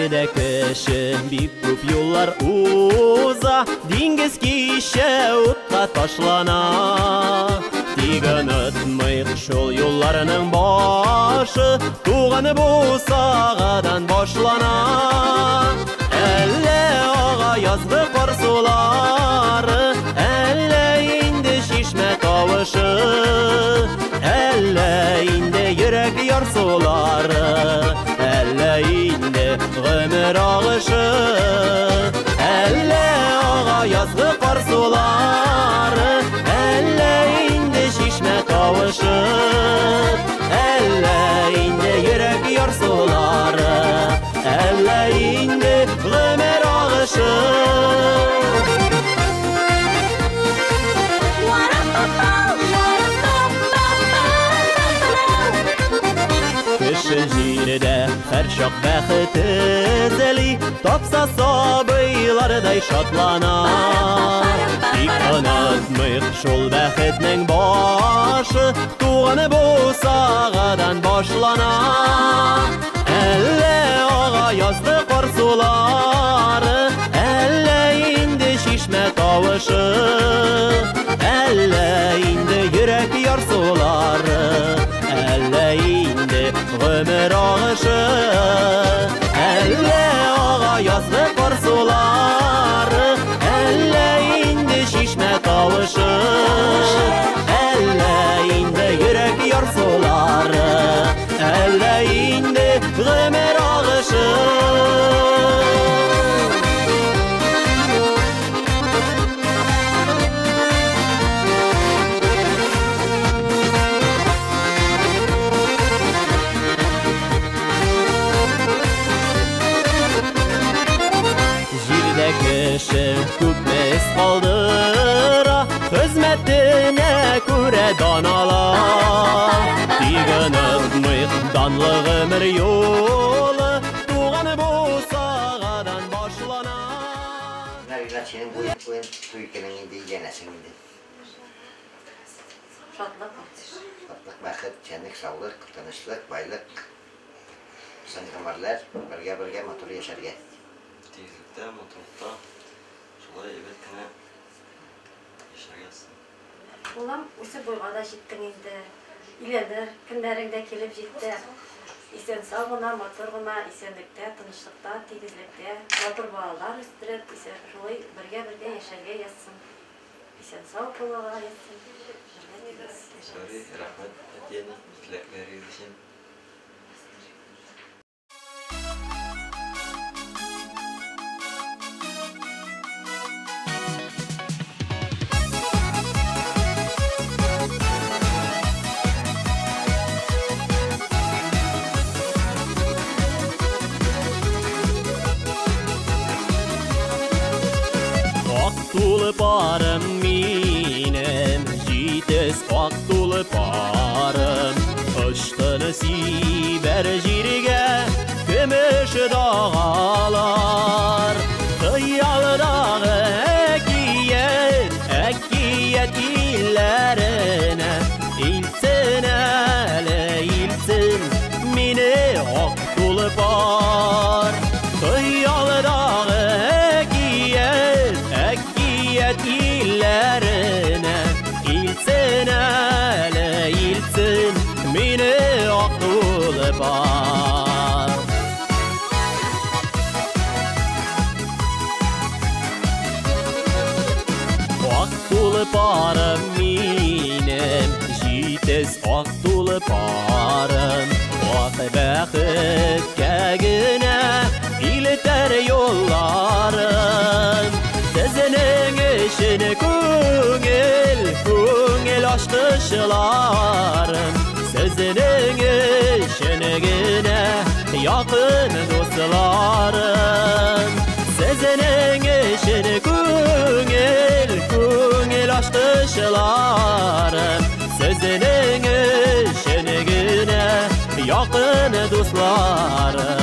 Җирдә кеше бик күп юллар уза, диңгез кичә утка ташлана. Тик онытмыйк шул юлларның башы, туганы бусагадан башлана. Әллә ага язгы кар сулары, әллә инде чишмә тавышы, әллә инде йөрәк ярсулары, әллә инде гомер агышы. Әллә ага язгы кар сулары, әллә инде чишмә тавышы, әллә инде йөрәк ярсулары, әллә инде гомер агышы. Кеше җирдә һәр чак бәхет эзли, тапса сабыйлардай шатлана. Тик онытмыйк шул бәхетнең башы, туганы бусагадан башлана. Әллә ага язгы кар сулары, әллә инде чишмә тавышы, әллә инде йөрәк ярсулары, әллә инде гомер агышы. Әллә ага язгы кар сулары, әллә инде чишмә тавышы, әллә инде йөрәк ярсулары, әллә инде гомер агышы. Җирдә кеше күпме эз калдыра, хезмәтенә күрә дан ала. Тик онытмыйк данлы гомер юлы, туганы бусагадан башлана. Менә Ринат, синең бу уен туй көнең инде өйләнәсең инде. Шатлык. Шатлык, бәхет, җәнлек, саулык, тынычлык, байлык, озын гомерләр, бергә-бергә матур яшәргә. Тигезлектә, матурлыкта, шулай әйбәт кенә яшәргә язсын. Улым, үсеп буйга да җиттең инде. Өйләнер көннәрең дә килеп җитте. Исән сау гына, матур гына, исәнлектә, тынычлыкта, тигезлектә, матур балалар үстереп, исән шулай бергә-бергә яшәргә язсын. Исән сау булырга язсын. Бергә тигез Сорри, яшәрбез. рәхмәт әти-әни теләкләрегез өчен. Ак тулы парым минем, җитез ак тулы парым. Очтыны сибәр җиргә көмеш дагалар. Хыялдагы әкият, әкият илләренә илтсен әле, илтсен мине ак тулы пар. Хыялдагы әкият, әкият илләренә илтсен әле, илтсен мине ак тулы пар. Ак тулы парым минем, җитез ак тулы парым. Ак бәхеткә генә илтәр юлларым. Сезнең өчен күңел, күңел ачкычларым. Сезнең өчен генә якын дусларым. Сезнең өчен күңел, күңел ачкычларым. Сезнең өчен генә якын дусларым.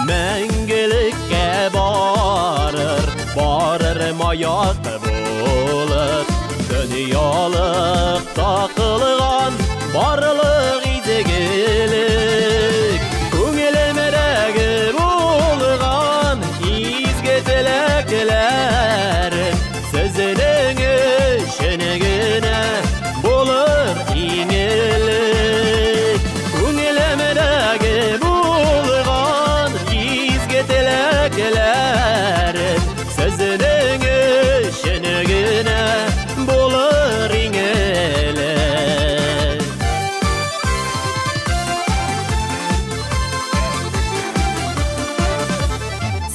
Мәңгелеккә маяк булып, дөньялыкта кылган барлык изгелек. Күңелемдәге булган изге теләкләрем сезнең өчен генә булыр иң элек. Күңелемдәге булган изге теләкләрем сезнең өчен генә булыр иң элек.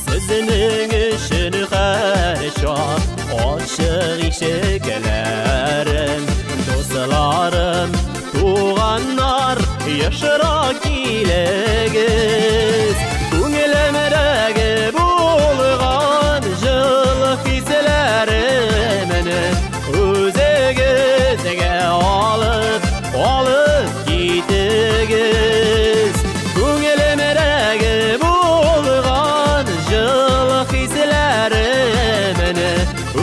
Сезнең өчен һәрчак ачык ишекләрем, дусларым, туганнар, ешрак килегез. Күңелемдәге булган җылы хисләремне үзегезгә алып, алып китегез. Күңелемдәге булган җылы хисләремне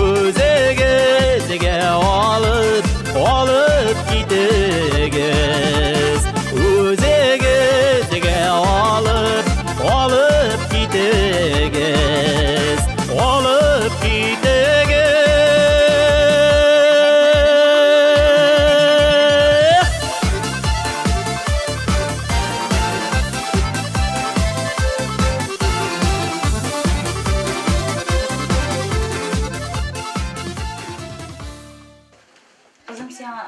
үзегезгә алып, алып китегез. Үзегезгә алып, алып китегез. Алып китегез. Кызым, сиңа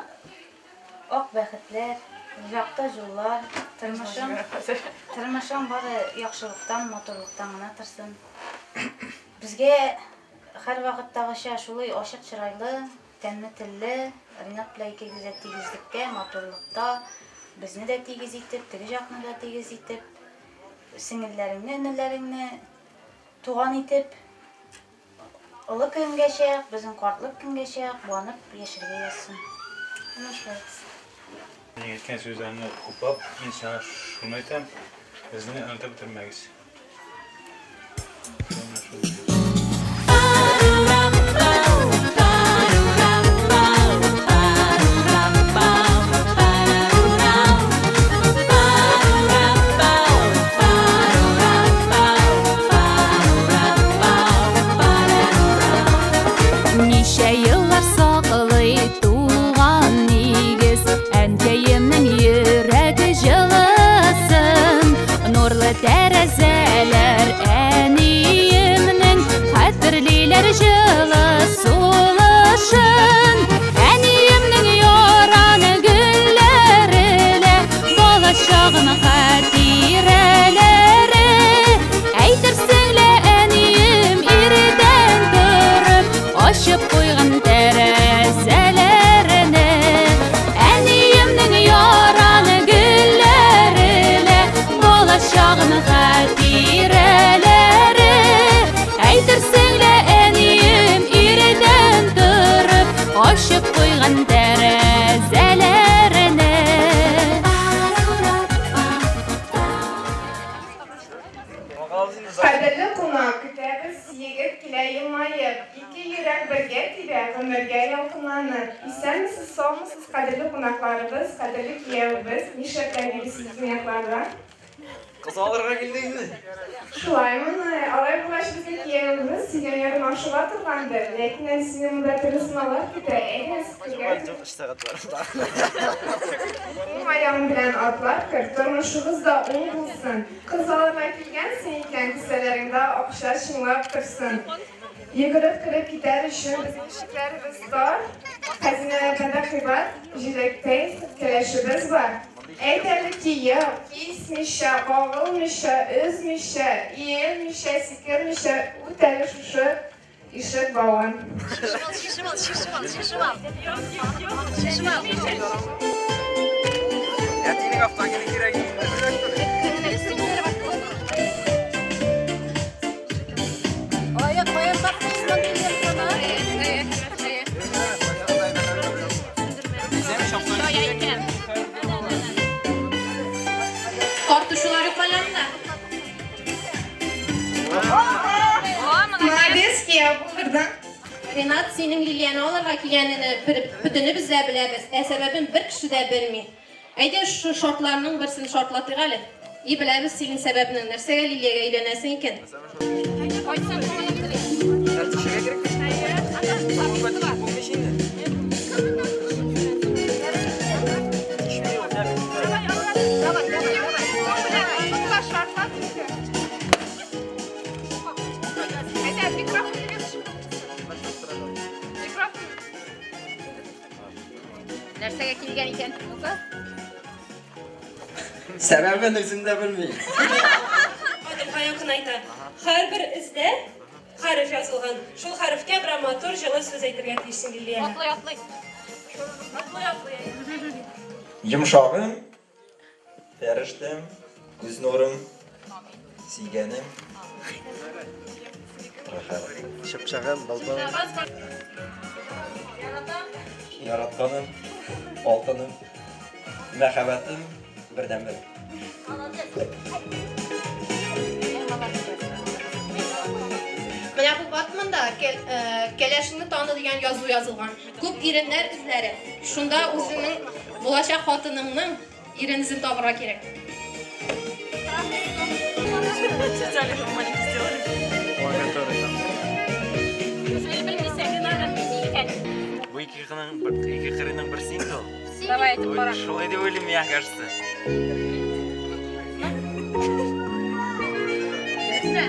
ак бәхетләр, якты юллар, тормышың бары яхшылыктан, матурлыктан гына торсын. Безгә һәрвакыттагыча шулай ачык чырайлы, тәмле телле, Ринат белән икегез дә тигезлеккә, матурлыкта, безне дә тигез итеп, теге якны да тигез итеп, сеңелләреңне, энеләреңне туган итеп, олы көнгәчә, безнең картлык көнгәчә куанып яшәргә язсын. Менә шулай. Мин әйткән сүзләрне хуплап, мин сиңа шуны әйтәм, безне онытып бетермәгез. Менә шул. Ничә еллар саклый туган нигез, әнкәемнең йөрәге җылысын, нурлы тәрәзәләр әниемнең хәтерлиләр җылы сулышын. Әниемнең яраны гөлләре лә, балачагым хатирәләре. Әйтерсең лә әнием иртән торып ачып куйган тәрәзәләрне. Әниемнең яраны гөлләре лә, балачагым хатирәләре. Әйтерсең лә әнием иртән торып ачып куйган тәрәзәләрне. Кадерле кунак, көтәбез, егет килә елмаеп, ике йөрәк бергә тибә, гомергә ялкынланып. Исәнмесез, саумысыз, кадерле кунакларыбыз, кадерле киявебез, нишләп йөрисез безнең якларда? Кыз алырга килдек инде. Шулаймыни? Алай булгач безнең киявебез сөйгән ярын ашыга торгандыр. Ләкин әле сине монда төрле сынаулар көтә. Әйдә, түргә. Юк, өч сәгать бар. Уң аягың белән атлап кер, тормышыгыз да уң булсын. Кыз алырга килгәнсең икән, кесәләреңдә акча чыңлап торсын. Йөгереп кереп китәр өчен безнең ишекләребез тар, хәзинәләрдән дә кыйбат, җиләктәй кәләшебез бар. Әйт әле кияү, кисмичә, кагылмыйча, өзмичә, иелмичә, сикермичә, үт әле шушы ишек бавын. Әтинең автогены кирәк инде. Аяк каян таптыгыз мондый лентаны? Тартышулар юк мәллә? Молодец, кияү, булдырдың. Ринат, синең Лилияне алырга килгәнеңне бөтенебез дә беләбез, ә сәбәбен бер кеше дә белми. Әйдә шушы шартларның берсен шартлатыйк әле. И беләбез синең сәбәбне, нәрсәгә Лилиягә өйләнәсең икән. Нәрсәгә килгән икән? Ну-ка. Сәбәбен үзем дә белмим. Адымга якынайта. Һәрбер эздә хәреф язылган. Шул хәрефкә бер матур җылы сүз әйтергә тиешсең, Лилия. Атлый, атлый. Атлый, атлый. Йомшагым, фәрештәм, күз нурым, сөйгәнем. Рәхәт. Чыпчагым, балбалым. Яратканым, алтыным, мәхәббәтем, бердәнбер. Менә бу батманда кәләшеңне таны дигән язу язылган. Күп иреннәр эзләре. Шунда үзеңнең булачак хатыныңның ирен эзен табырга кирәк. Специально маленький сделали. Бу ике кырының берсе инде ул. Давай әйтеп кара. Шулай дип уйлыйм, миңа кажется. Дөресме?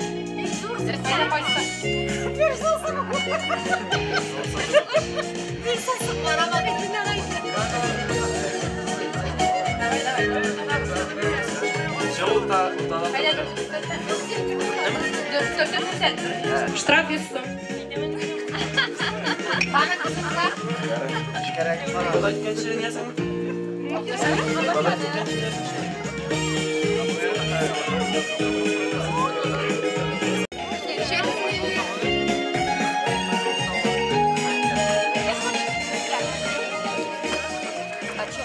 Дөресме кайсы? Штраф 100 сум.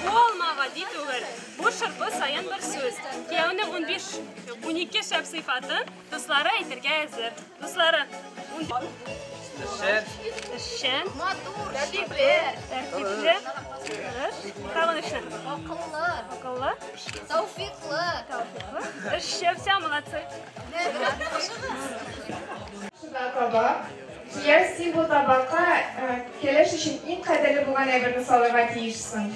Бу алма гади түгел. Бу шырпы саен бер сүз. Кияүнең 15, 12 шәп сыйфатын дуслары әйтергә әзер. Дуслары, эшчән, Матур, тәртипле, тәртипле, тырыш, тагын эшчән. акыллы, Акыллы, тәүфиклы. эшче, все, молодцы. Шунда табак. Кияү, син бу табакка кәләш өчен иң кадерле булган әйберне салырга тиешсең.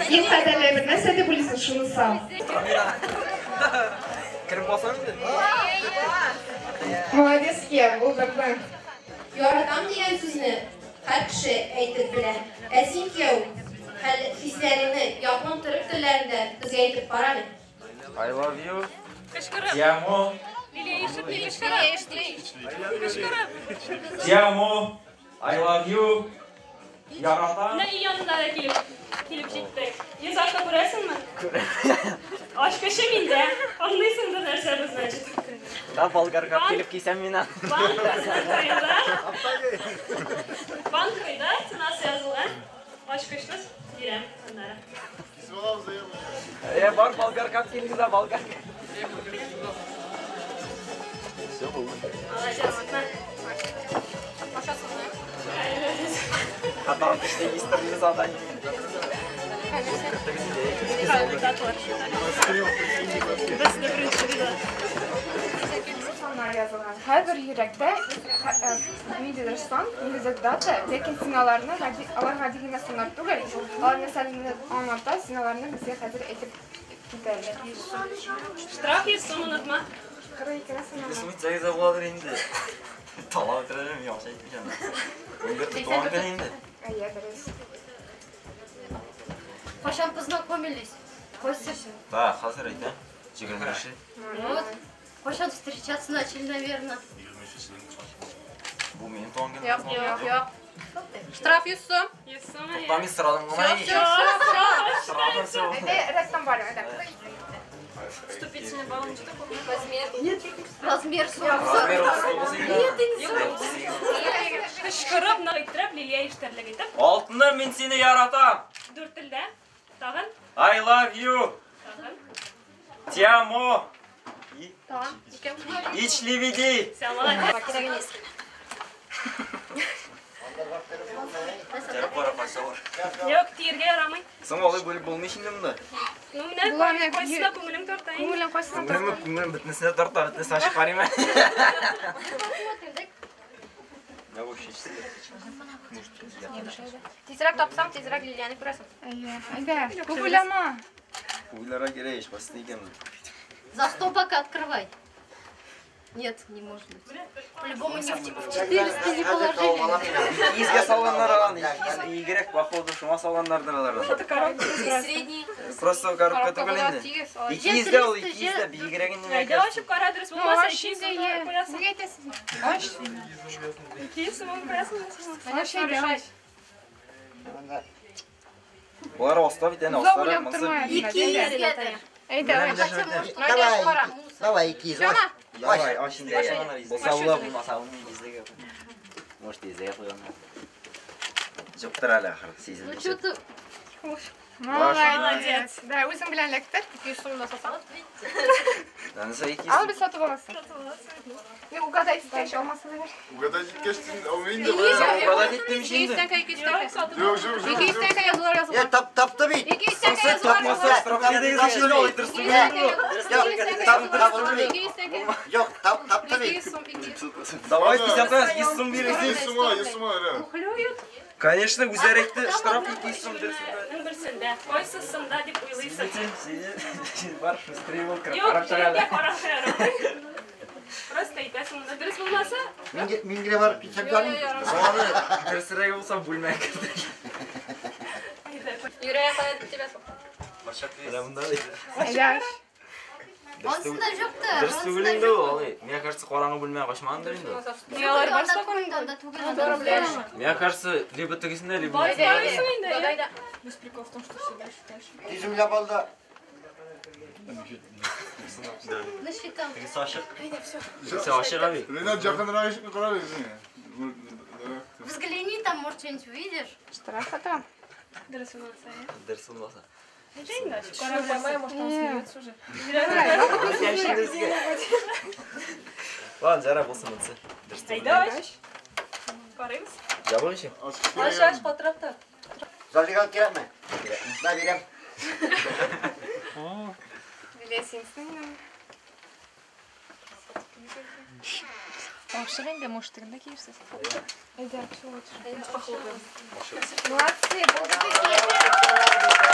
Иң кадерле әйбер нәрсә дип уйлыйсың, шуны сал. Кереп басам инде. Молодец, кияү, булдырдың. Яратам дигән сүзне һәр кеше әйтеп белә. Ә син, кияү, хәл хисләреңне япон төрек телләрендә безгә әйтеп кара әле. I love you. Кычкырып. Ti amo. Лилия ишетми, кычкырып. Кычкырып. Ti amo. I love you. Яратам. Менә өй янына да килеп җиттек. Йозакны күрәсеңме? Ачкычы миндә. Аңлыйсыңдыр нәрсә бу, значит. Да, болгарга килеп кисәм мин аны. Банк кырыйда. Банк кырыйда ценасы язылган. Ачкычны бирәм аннары. Э, бар болгарка килегез, да, болгарка. Все булды. Молодец. А там эшли задание. Саннар язылган. Һәрбер йөрәктә ниндидер сан, ниндидер дата, ләкин син аларны гади, алар гади генә саннар түгел. Алар нәрсәне аңлата, син аларны безгә хәзер әйтеп китәргә тиешсең. Штраф 100 сум онытма. 42 санама. Сумит буладыр инде. Талап бетерәм, яхшы әйтмичәм. 14 туган көн инде. Әйе, дөрес. Кайчан познакомились? Костя. Да, хәзер әйтәм. 25. Вот. Кайчан встречаться начали, наверное. Бу минем туган көнем. Юк, юк, юк. Штраф 100 сум. 100 сум. Тукта, мин сорадым гына. Всё, всё, всё. Сорадым, всё. Әйдә, рәттән бар, әйдә. Вступительный балл ничего такого. Размер. Размер 40. Размер 39 инде. Нет, не 40. Кычкырып, нык иттереп, Лилия ишетерлек итеп. Алтыным, мин сине яратам. Дүрт телдә. Тагын. I love you. Тагын. Ti amo. Тагын икәү. Ич лебедей. Все, молодец. Жарып кара кайсы авыр. Юк, тиергә ярамый. Соң алай бүлеп булмый инде монда. Ну, менә Була, менә кайсына күңелең тарта инде. Күңелең кайсына тарта? Күңелем күңелем бөтенесенә тарта, бөтенесен ачып карыйм әле. Я вообще Тизрәк тапсаң, тизрәк Лилияне күрәсең. Әйе. Әйдә, күп уйлама. Уйларга кирәк ич, басты икән. За что пока открывай? Нет, не может быть. По-любому не в 400 не положили. Изгә салганнар алган, игрек походу шуңа салганнардыр алар. Средний. Просто коробка түгел инде. Ике йөздә ул, ике йөздә бигрәк инде. Әйдә ачып кара, дөрес булмаса, Аш 200 инде, сум е. куясың. Нигә әйтәсең? Аш. 200 сум куясың. Аш әйдә, аш. Болар аста бит әнә, Озак астары уйлап монысы. торма. Ике йөзгәдер. Әйдә, аш. Давай, давай, 200. Тёма. Давай, аш инде. Булса була, булмаса булмый, йөзлегә. Может, йөзлегә куйганнар. Юктыр әле ахыры, Ну сизелде. что ты? Молодец. Да, үзең белән эләктер. 200 сум да сатсаң. Анысы ике Ал без сатып аласың. Не угадай иткәч алмаса да бер. Угадай иткәч син алмыйм инде. Угадай иттем 200 инде. тәңкә, 200 тәңкә. Юк, юк, юк. 200 тәңкә язулар Я язылган. тап тапты бит. 200 тәңкә язулар Тапмаса язылган. штраф бирегез инде, алай дөрес түгел инде бу. Тапты бит. 200 тәңкә. Юк, тап тапты бит. 200 сум, 200. Давай 50 100 сум бирегез. 100 сумга, 100 сумга әле. Мухлюют. Конечно, үзләре әйтте, штраф 200 сум дөрес. Бүлмәнең берсендә. Кайсысында дип уйлыйсың? Бар, шустрее бул, Юк, карап чыга әле. тиергә карап ярамый. Просто әйтәсең, монда дөрес булмаса, Мин генә барып китсәм ярыйм. Дөресрәге булса бүлмәгә кердек. әйдә. Йөрәге кая тибәсең? Менә монда бит. Әйдә, аш. Онсында юк та. Дөрес түгел инде ул, алай. Мне кажется, караңгы бүлмәгә качмагандыр инде. Ни алар барса Анда түгел, анда түгел. Мне кажется, либо тегесендә, либо Барып карыйсың инде. Әйдә. Тиз уйлап алды. Насчитал. Тегесе ачык. Тегесе ачык абый. Ренат якынрак ишекне кара үзеңә. Взгляни там, может, что-нибудь увидишь. Штраф атам. Дөрес булмаса. Дөрес булмаса. Әйдә инде, ачып кара. Может, он смеется уже. Ладно, жара булсын монысы. Дөрес түгел. Әйдә ач. Карыйбыз. Ябык ишек. Ач, ач, катырак тар. Зажигалка кирәкме? На, бирәм. Лилия, синсең инде. Ашык инде, может, тегендә киерсез. Әйдә, все лучше. Молодцы, булды такие.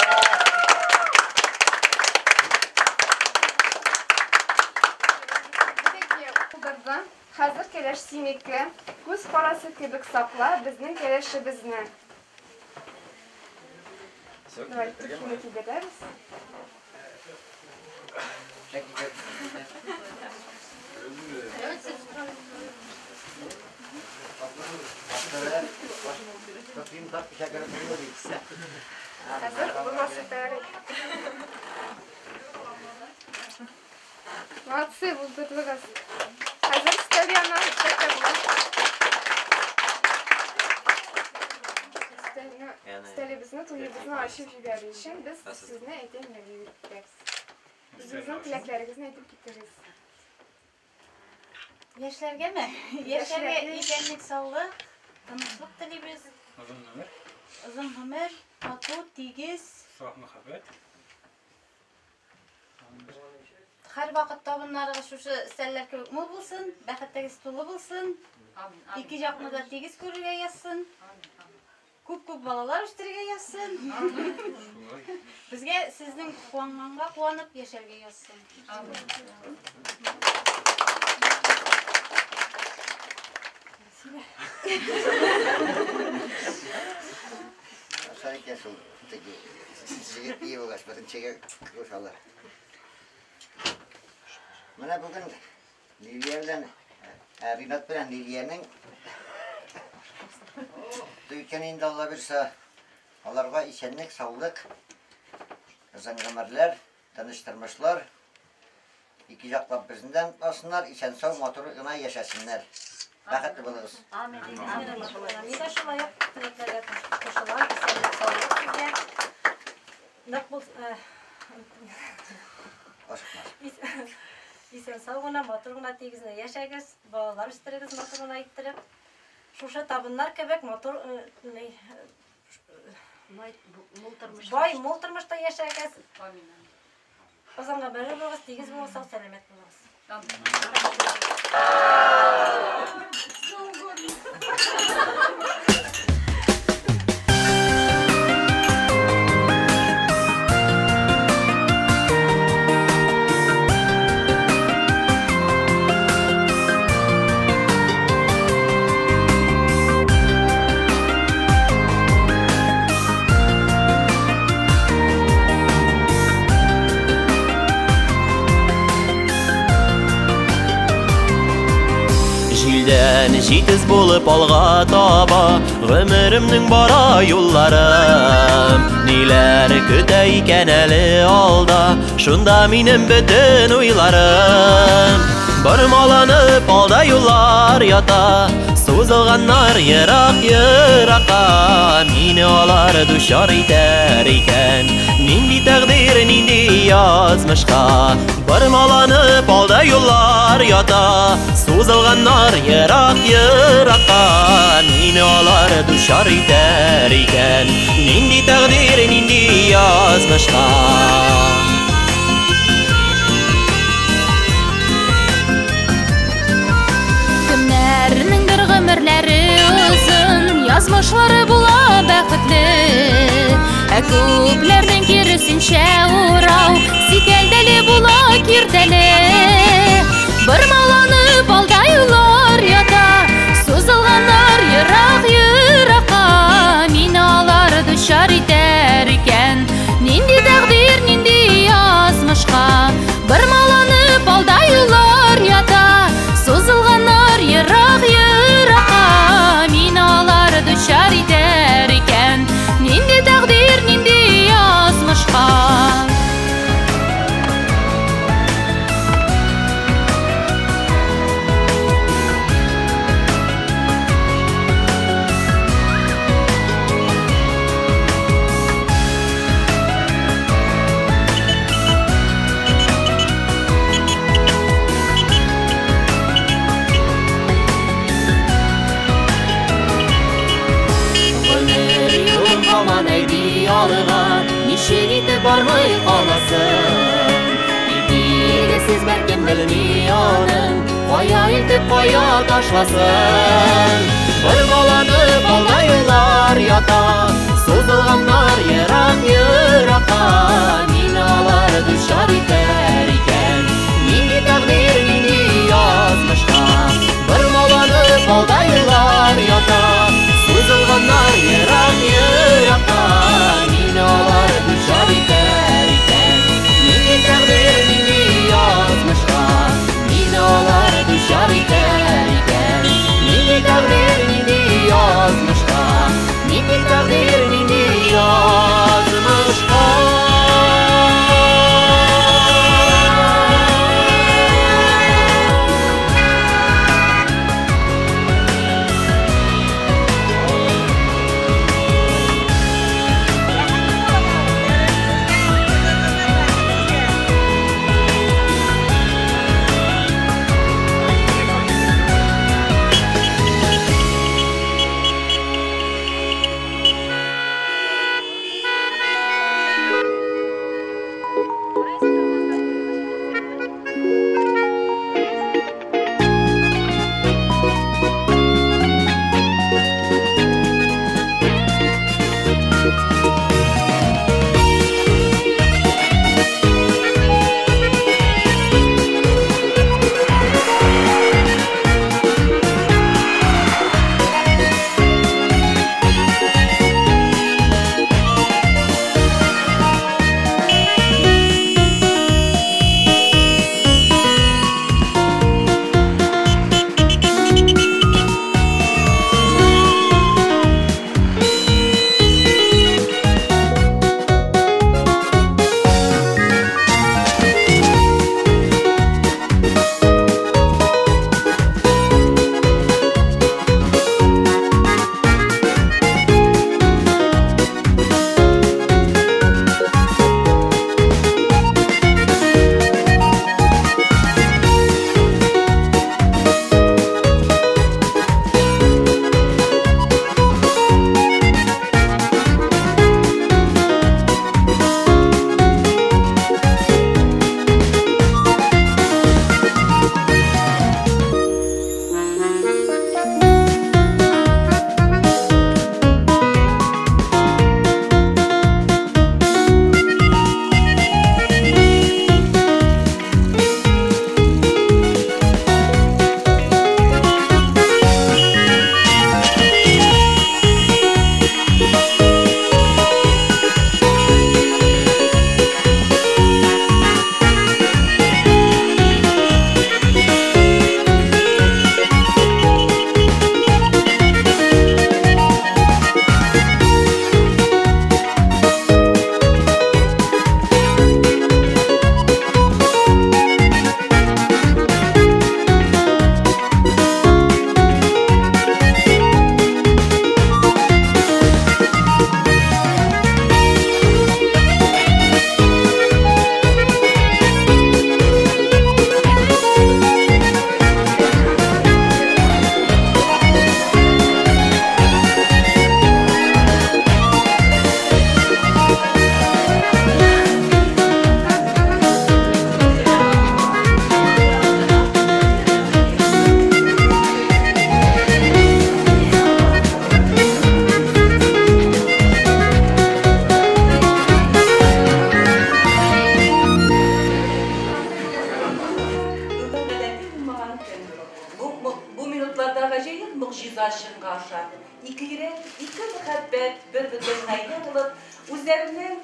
Булдырды. Хәзер кәләш синеке. Күз карасы кебек сакла безнең кәләшебезне. Давай, туфлины кидерәбез. Хәзер булмаса тәгәрәй. Молодцы, булдырдыгыз. Хәзер өстәл янына үтсәк тә була. Өстәлебезне, туебызны ачып җибәрү өчен без сезне әйтәм итәбез. Үзегезнең теләкләрегезне әйтеп китегез. Яшьләргәме? Яшьләргә исәнлек, саулык, тынычлык телибез. Озын гомер, Озын гомер, тату, тигез. саф мәхәббәт. Һәрвакыт табыннарыгыз шушы өстәлләр кебек мул булсын, бәхетегез тулы булсын. Ике якны да тигез күрергә язсын. Күп-күп балалар үстерергә язсын. Безгә сезнең куанганга куанып яшәргә язсын. Начар икән шул теге егет ие булгач, беренчегә кушалар. Менә бүген Лилия белән Ринат белән Лилиянең туй икән инде, Алла бирсә, аларга исәнлек, саулык, озын гомерләр, тыныч тормышлар, ике яклап бездән алсыннар, исән сау, матур гына яшәсеннәр. Бәхетле булыгыз. Амин. Мин дә шулай ук теләкләргә кушылам, исәнлек, саулык сезгә. Нык бул, Ашыкма. Исән-сау гына, матур гына тигез генә яшәгез, балалар үстерегез матур гына иттереп. Шушы табыннар кебек матур бай, мул тормышта яшәгез. Озын гомерле булыгыз, тигез булыгыз, сау сәламәт булыгыз. Җилдән җитез булып алга таба гомеремнең бара юллары. Ниләр көтә икән әле алда, шунда минем бөтен уйларым. Бормаланып алда юллар ята, сузылганнар ерак-еракка. Мине алар дучар итәр икән, нинди тәкъдир, нинди язмышка. Бормаланып алда юллар ята, сузылганнар ерак-еракка. Мине алар дучар итәр икән, нинди тәкъдир, нинди язмышка. Кемнәрнеңдер гомерләре озын, язмышлары була бәхетле. Ә күпләрнең киресенчә урау, сикәлдәле була киртәле. Бормаланып алда юллар ята, сузылганнар ерак-еракка. Мине алар дучар итәр икән, нинди тәкъдир, нинди язмышка. Бормаланып алда юллар ята, сузылганнар ерак-еракка. Мине алар дучар итәр икән, нинди тәкъдир, нинди язмышка. Ничек итеп бармый каласың, билгесез беркем белми аның, кая илтеп, кая ташласын. Бормаланып алда юллар ята, сузылганнар ерак-еракка. Мине алар дучар итәр икән, нинди тәкъдир, нинди язмышка. Бормаланып алда юллар ята, сузылганнар ерак-еракка. Мине алар дучар итәр икән, нинди тәкъдир, нинди язмышка. Мине алар дучар итәр икән, нинди тәкъдир, нинди язмышка. Нинди тәкъдир, нинди язмышка. Ике йөрәк, ике мәхәббәт бер бөтен гаилә булып, үзләренең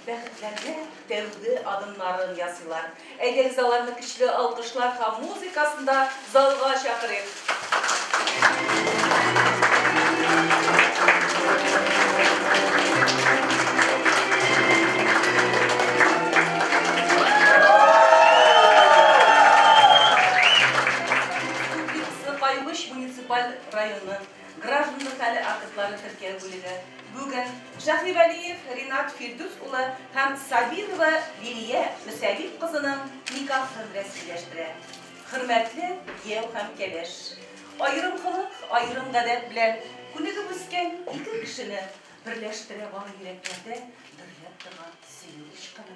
бәхетләренә тәүге адымнарын ясыйлар. Әйдәгез аларны көчле алкышлар һәм музыкасында залга чакырыйк. Республикасы Кайбыч муниципаль районы гражданлык хәле актлары теркәү бүлеге бүген Шаһивәлиев Ринат Фирдүс улы һәм Сабирова Лилия Мөсәвит кызының никахын рәсмиләштерә. Хөрмәтле кияү һәм кәләш! Аерым холык, аерым гадәт белән күнегеп үскән ике кешене берләштерә бары йөрәкләрдә дөрләп торган сөю очкыны.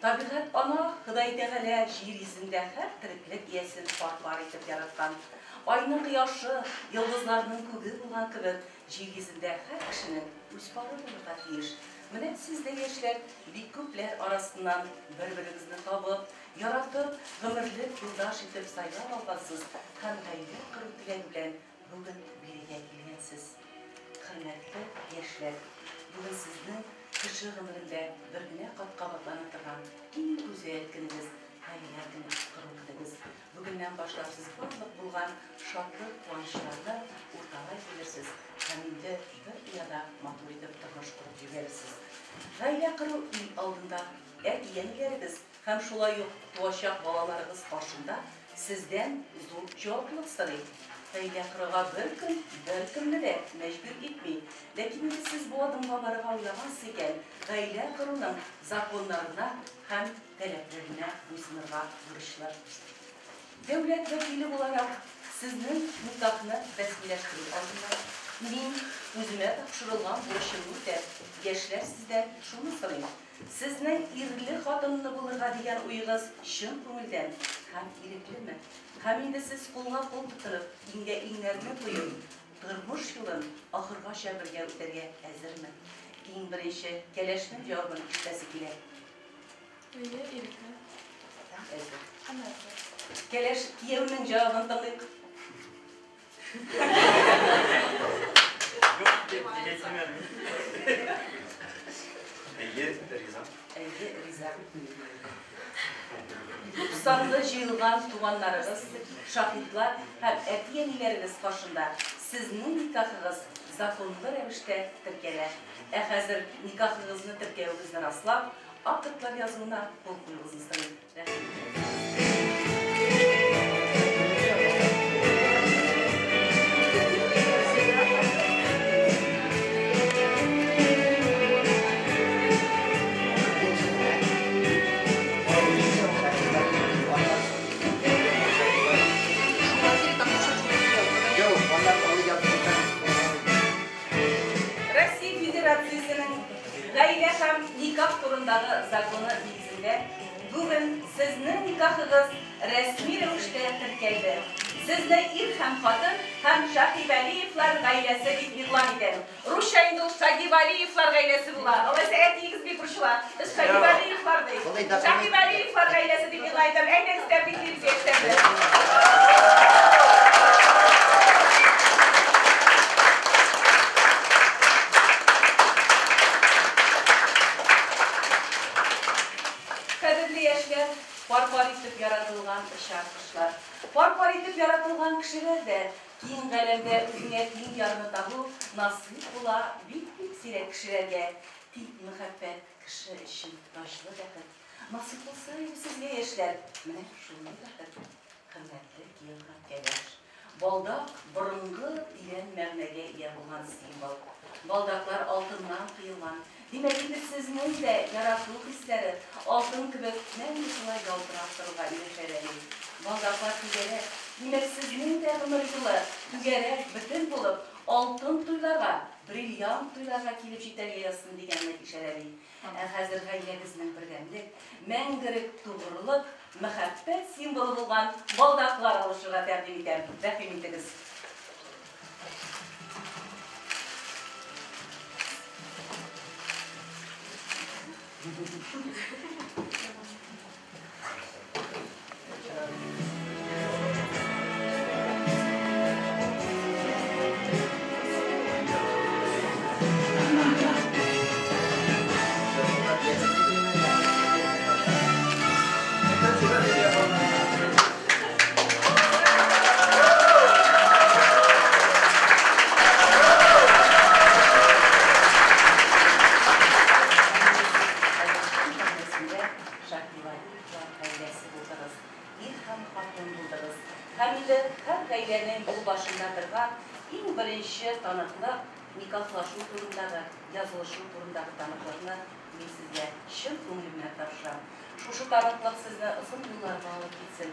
Табигать ана, Ходай Тәгалә җир йөзендә һәр тереклек иясен пар-пар итеп яраткан. Айның кояшы, йолдызларның күге булган кебек, җир йөзендә һәр кешенең үз пары булырга тиеш. Менә сез дә, яшьләр, бик күпләр арасыннан бер-берегезне табып, яратып, гомерлек юлдаш итеп сайлап алгансыз һәм гаилә кору теләге белән бүген бирегә килгәнсез. Хөрмәтле яшьләр, бүген сезнең кеше гомерендә бер генә кат кабатлана торган иң гүзәл көнегез, гаилә көне кору көнегез. Бүгеннән башлап сез барлык булган шатлык, куанычларны урталай бүлерсез һәм инде бер ояда матур итеп тормыш корып җибәрерсез. Гаилә кору ил алдында әти-әниләрегез һәм шулай ук туачак балаларыгыз каршында сездән зур җаваплылык сорый. Гаилә корырга беркем беркемне дә мәҗбүр итми. Ләкин инде сез бу адымга барырга уйлагансыз икән, гаилә коруның законнарына һәм таләпләренә буйсынырга бурычлы. Дәүләт вәкиле буларак, сезнең никахны рәсмиләштерү алдыннан, мин, үземә тапшырылган бурычымны үтәп, яшьләр сездән шуны сорыйм, сезнең ирле-хатынлы булырга дигән уегыз чын күңелдән һәм иреклеме? Һәм инде сез кулга-кул тотынып, иңгә-иңнәрне куеп, тормыш юлын ахыргача бергә үтәргә әзерме? Иң беренче кәләшнең җавабын ишетәсе килә. Әйе, ирекле. Әзер. Һәм әзер. Кәләш кияүнең җавабын тыңлыйк. Юк дип әйтмәм. Әйе, риза. Әйе, риза. Күп санлы җыелган туганнарыгыз, шаһитлар һәм әти-әниләрегез каршында сезнең никахыгыз законлы рәвештә теркәлә. Ә хәзер никахыгызны теркәвегезне раслап, актлар язуына кул куюыгызны сорыйм. Рәхим итегез. Россия Федерациясенең гаилә һәм никах турындагы законы нигезендә бүген сезнең никахыгыз рәсми рәвештә теркәлде. Сезне ир һәм хатын һәм Шаһивәлиевлар гаиләсе дип игълан итәм. Русча инде ул Шагивалиевлар гаиләсе була. Алайса әтиегез бик борчыла. Без Шагивалиевлар ди. Шаһивәлиевлар гаиләсе дип игълан итәм. Әйдәгез тәбриклибез яшьләрне. Кадерле яшьләр, пар-пар итеп яратылган очар кошлар. Пар-пар итеп яратылган кешеләр дә киң галәмдә үзеңә тиң ярны табу насыйп була бик-бик сирәк кешеләргә. Тик мәхәббәт кеше өчен таҗлы бәхет. Насыйп булса иде сезгә, яшьләр, менә шундый бәхет. Хөрмәтле кияү һәм кәләш. Балдак, борынгы тирән мәгънәгә ия булган символ. Балдаклар алтыннан коелган. Димәк, инде сезнең дә ярату хисләре алтын кебек мәңге шулай ялтырап торырга ирешә дә ди. Балдаклар түгәрәк. Димәк, сезнең дә гомер юлы түгәрәк, бөтен булып, алтын туйларга, бриллиант туйларга килеп җитәргә язсын дигәнне ишарәли. Ә хәзер гаиләгезнең бердәмлек, мәңгелек тугрылык, мәхәббәт символы булган балдаклар алышырга тәкъдим итәм. Рәхим итегез. Шәһривәлиевлар гаиләсе булдыгыз, ир һәм хатын булдыгыз. Һәм инде һәр гаиләнең юл башында торган иң беренче таныклык, никахлашу турындагы, язылышу турындагы таныклыкны мин сезгә чын күңелемнән тапшырам. Шушы таныклык сезне озын юлларга алып китсен.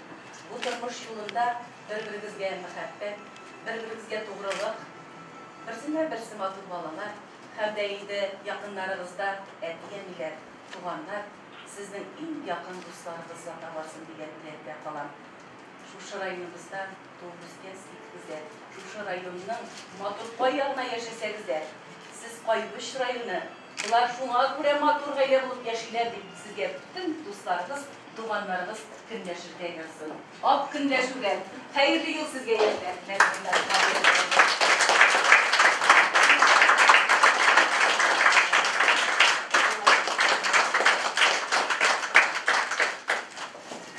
Бу тормыш юлында бер-берегезгә мәхәббәт, бер-берегезгә тугрылык, берсеннән-берсе матур балалар һәм дә инде якыннарыгызда әти-әниләр, туганнар, сезнең иң якын дусларыгыз зата барсын дигән теләктә калам. Шушы районыбызда туып үскән икегез дә, шушы районның матур кай ягына яшәсәгез дә, сез Кайбыч районы, болар шуңа күрә матур гаилә булып яшиләр дип сезгә бөтен дусларыгыз, туганнарыгыз көнләшергә язсын. Ак көнләшүгә. Хәерле юл сезгә, яшьләр.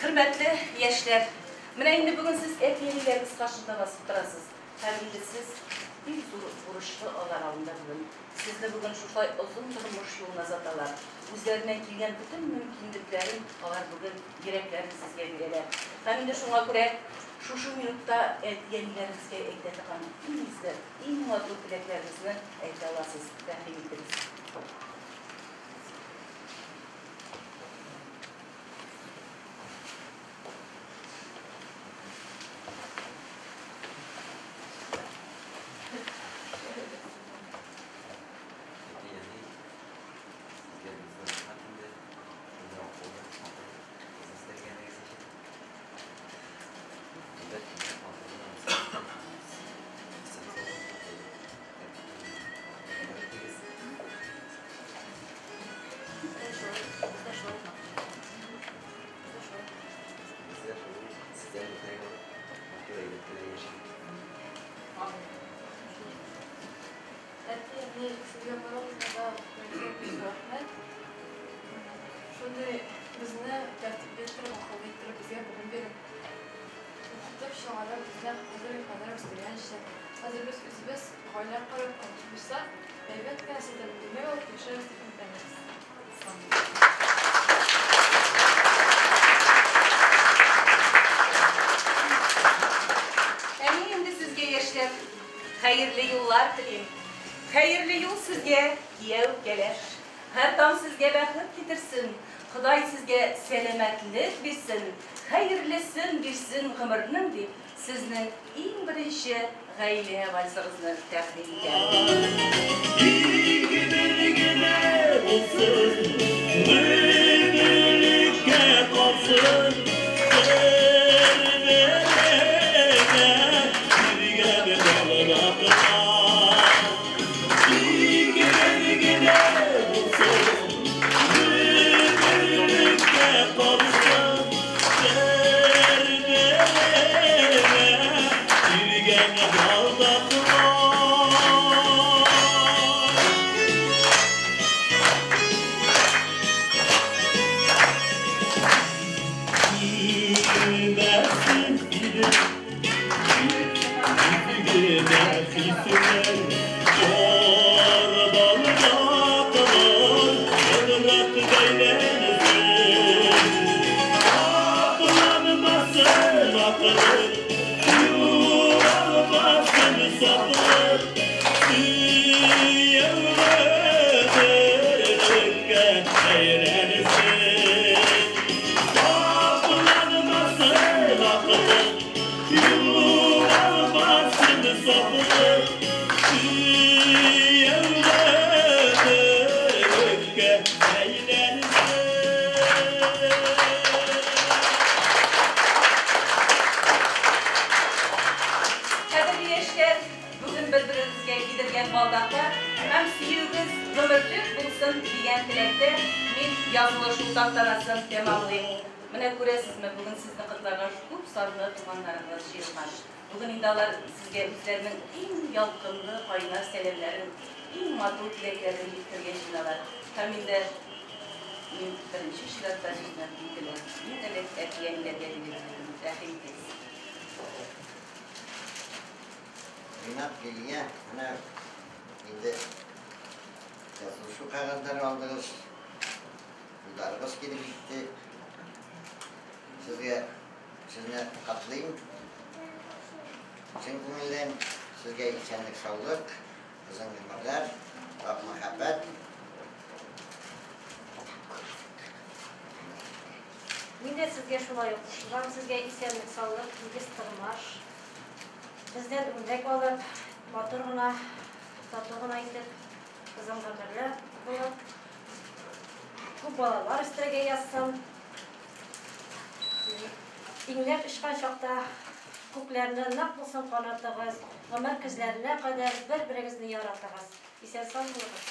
Хөрмәтле яшьләр, менә инде бүген сез әти-әниләрегез каршында басып торасыз. Һәм инде сез бик зур бурычлы алар алдында бүген. Сезне бүген шушылай озын тормыш юлына озаталар. Үзләреннән килгән бөтен мөмкинлекләрен алар бүген йөрәкләрен сезгә бирәләр. Һәм инде шуңа күрә шушы минутта әти-әниләрегезгә әйтә торган иң изге, иң матур теләкләрегезне әйтә аласыз. Рәхим итегез. Әти-әни, сезгә бик зур рәхмәт инде. Шундый акыллы, матур кыз үстергәнегез өчен. Әйбәт кенә, матур гына үсеп, исән-сау гомер итегез. Без дә шулай, без дә шулай Без дә шулай. Без дә шулай сездән үрнәк алып, матур әйбәт кенә яшик. Әти-әни, сезгә барыгызга да бик зур рәхмәт. Шундый безне тәртипле иттереп, акыллы иттереп, безгә белем биреп, укытып чыгарып, безне хәзерге кадәр үстергән өчен. Хәзер без үзебез гаилә корып, Алла боерса, әйбәт кенә сездән үрнәк алып яшәрбез дип өметләнәбез. Ә мин инде сезгә, яшьләр, хәерле юллар телим. Хәерле юл сезгә, кияү, кәләш. Һәр таң сезгә бәхет китерсен. Ходай сезгә сәламәтлек бирсен, хәерлесен бирсен гомернең дип, сезнең иң беренче гаилә вальсыгызны тәкъдим итәм. Ике бер генә булсын, гомерлеккә калсын, бер-береңә биргән балдаклар. Ике бер генә булсын, гомерлеккә калсын, бер-береңә биргән балдаклар. Bilmezsin bilir, bilgine hisler, Çorbalı baklar, bırak beylensin. Aklanmasın aklın, yuvarmasın sapın. Siyevlerlikке eğlensin. Aklanmasın aklın, yuvarmasın sapın. Siyevlerlikке eğlensin. Кадерле яшьләр, бүген бер-берегезгә кидергән балдаклар һәм сөюегез гомерлек булсын дигән теләктә мин язылышу тантанасын тәмамлыйм. Менә күрәсезме, бүген сезне котларга күп санлы туганнарыгыз җыелган. Бүген инде алар сезгә үзләренең иң ялкынлы, кайнар сәламнәрен, иң матур теләкләрен җиткергән җыйналар. Һәм инде мин беренче чиратта сүзне билгеле, иң элек әти-әниләргә бирергә телим. Рәхим итегез. Ринат, Лилия, менә инде язылышу кәгазьләре алдыгыз. Улларыгыз килеп җитте. Сезгә сезне котлыйм. Чын күңелдән сезгә исәнлек, саулык, озын гомерләр, саф мәхәббәт. Мин дә сезгә шулай ук кушылам. Сезгә исәнлек, саулык, тигез тормыш. Бездән үрнәк алып, матур гына, тату гына итеп, озын гомерле булып, күп балалар үстерергә язсын. Иңләп очкан чакта күкләрне нык булсын канатыгыз, гомер көзләренә кадәр бер-берегезне яратыгыз. Исән-сау булыгыз.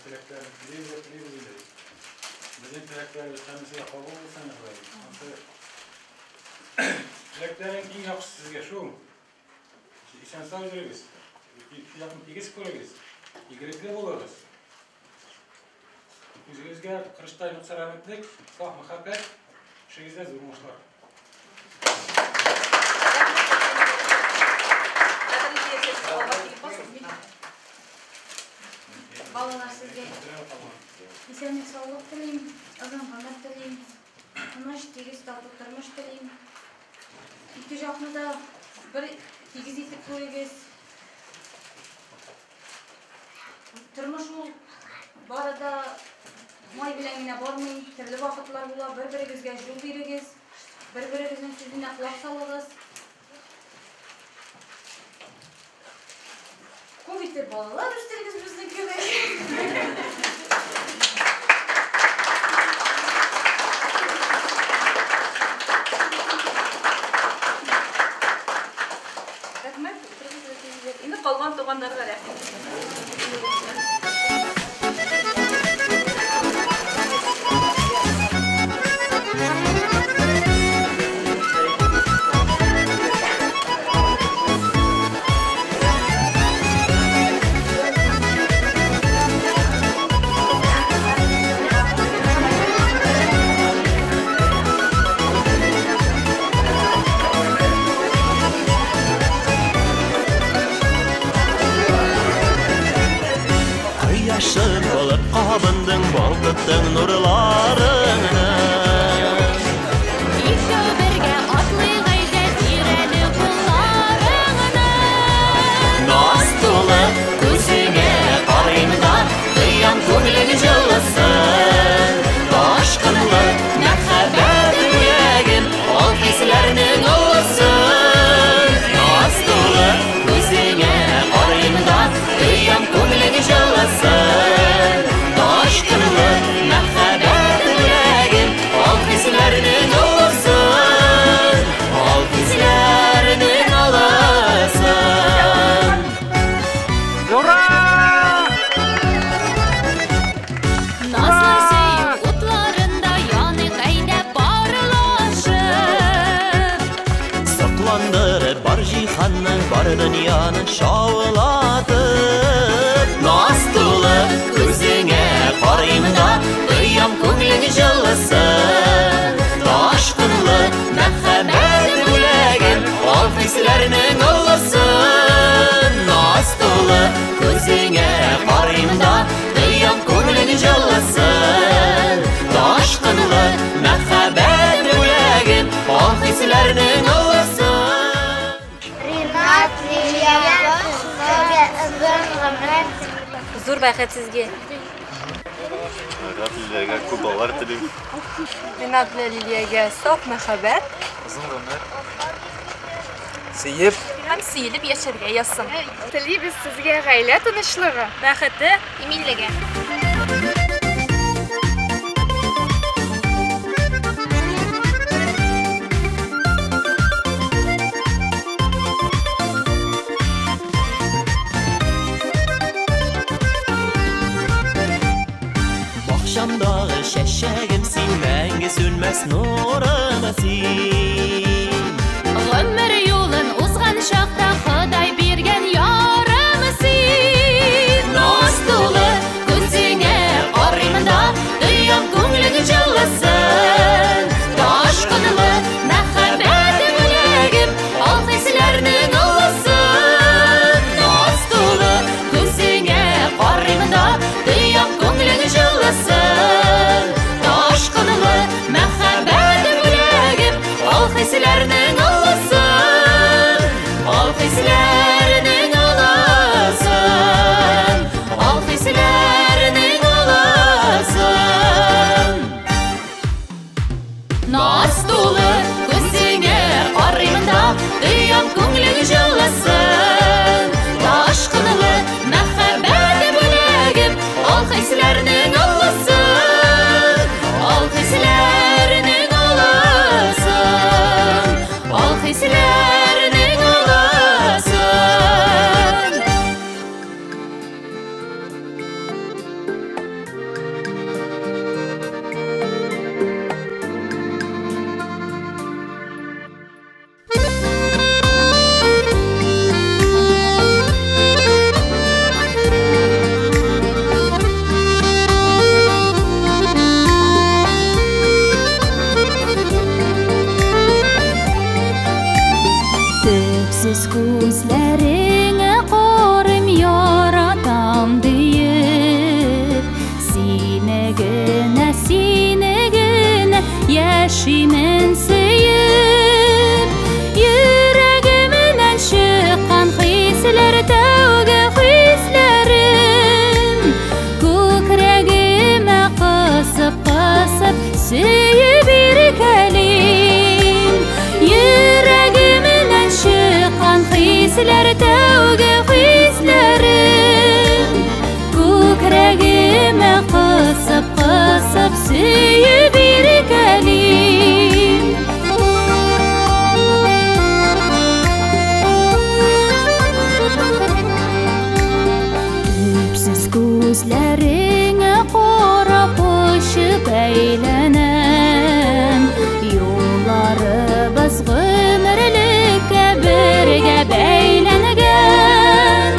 Теләкләрен телибез дә телибез инде. Безнең теләкләребез һәммәсе дә кабул булсын, Ходай. Ансы теләкләрең иң яхшысы сезгә шул. Исән-сау йөрегез. Ике якын тигез күрегез. Игелекле булыгыз. Үзегезгә кырыштай нык сәламәтлек, саф мәхәббәт, эшегездә зур уңышлар. Балалар, сезгә исәнлек, саулык телим, озын гомер телим, тыныч, тигез, тату тормыш телим. Ике якны да бер тигез итеп күрегез. Тормыш ул бары да май белән генә бармый, төрле вакытлар була. Бер-берегезгә юл бирегез, бер-берегезнең сүзенә колак салыгыз. Күп итеп балалар үстерегез безнең кебек. Рәхмәт, утырыгыз, рәхмәт. Инде калган туганнарга рәхмәт. Кояшым булып кабындың, балкыттың нурларыңны. Икәү бергә атлыйк әйдә, тирәле кулларыңны. Наз тулы күзеңә карыйм да, тоям күңелең җылысын. Ташкынлы мәхәббәт бүләгем, ал хисләрнең олысын. Наз тулы күзеңә карыйм да, тоям күңелең җылысын. Ташкынлы мәхәббәт бүләгем, ал хисләрнең олысын. Ал хисләрнең олысын. Назлы сөю утларында яныйк әйдә парлашып. Сокландырып бар җиһанны, бар дөньяны шаулатып. Наз тулы күзеңә карыйм да, тоям күңелең җылысын. Ташкынлы мәхәббәт бүләгем, ал хисләрнең олысын. Наз тулы күзеңә карыйм да, тоям күңелең җылысын. Ташкынлы мәхәббәт бүләгем, ал хисләрнең олысын. Ринат, Лилия, сезгә озын гомер. Зур бәхет сезгә. Ринат, Лилиягә күп балалар телим. Ринат белән Лилиягә саф мәхәббәт. Озын гомер. Сөеп. Һәм сөелеп яшәргә язсын. Телибез сезгә гаилә тынычлыгы, бәхете, иминлеге. Бакчамдагы чәчәгем син, мәңге сүнмәс нурым син. Гомер юлын узган чакта Ходай биргән ярым син. Наз тулы күзеңә карыйм да, тоям күңелең җылысын. Ташкынлы хисләрнең олысын, ал хисләрнең олысын, ал хисләрнең олысын. Наз тулы күзеңә карыймын да, тоям күңелең җылысын. Ташкынлы мәхәббәт бүләгем, ал хисләрнең олысын, ал хисләрнең олысын, ал хисләрнең олысын. Төпсез күзләреңә карыйм, яратам диеп, сине генә, сине генә яшимен сөеп. Йөрәгемнән чыккан хисләр тәүге хисләрем, күкрәгемә кысып, кысып сөеп иркәлим. Йөрәгемнән чыккан хисләр тәүге хисләрем, күкрәгемә кысып, кысып сөеп иркәлим. Төпсез күзләреңә карап очып әйләнәм, юлларыбыз гомерлеккә бергә бәйләнгән.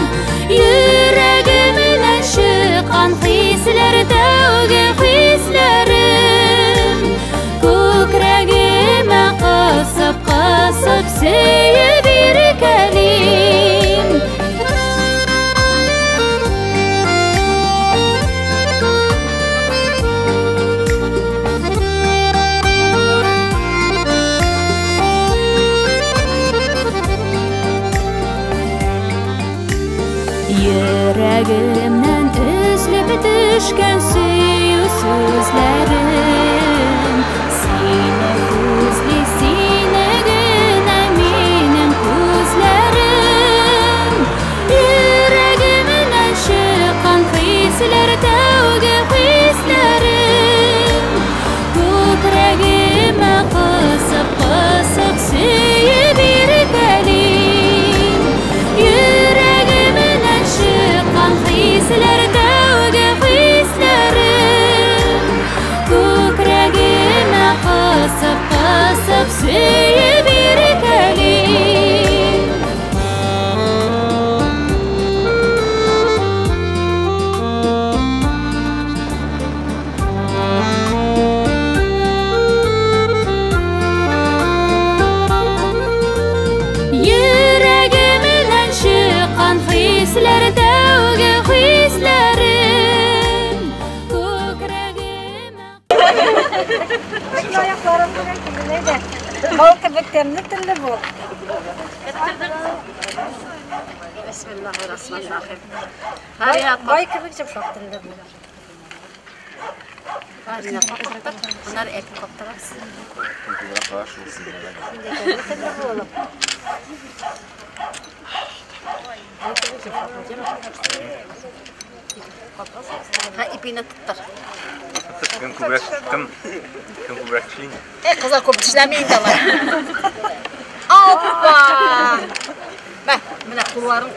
Йөрәгемнән чыккан хисләр тәүге хисләрем, күкрәгемә кысып, кысып сөеп иркәлим. Йөрәгемнән өзелеп төшкән сөю сүзләрем, сине күзли, сине генә минем күзләрем. Йөрәгемнән чыккан хисләр тәүге хисләрем, күкрәгемә кысып, кысып сөеп иркәлим. Йөрәгемнән чыккан хисләр тәүге хисләрем, күкрәгемә кысып, кысып сөеп иркәлим. Йөрәгемнән чыккан хисләр тәүге хисләрем, күкрәгемә. Аякларым белән киленә дә. Бал кебек тәмле телле бул. Бисмиллахир-рахманир-рахим. Бай кебек йомшак телле бул. Bunlar eti kaptırırız. Şimdi тәмле телле булып. Бай кебек йомшак бул, Ha ipini tuttır. Кем күбрәк, кем күбрәк тешлим? Кызлар күп тешләми инде алар. Опа! Мә, менә кулларың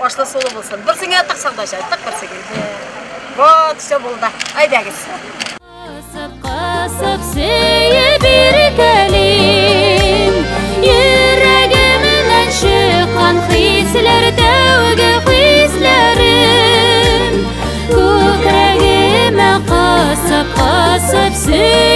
ашлы сулы булсын. Берсеңә тыксаң да шәй, тык берсеңә. Вот, все булды. Әйдәгез. Кысып, кысып сөеп иркәлим. Йөрәгемнән чыккан хисләр тәүге хисләрем, күкрәгемә кысып, кысып сөеп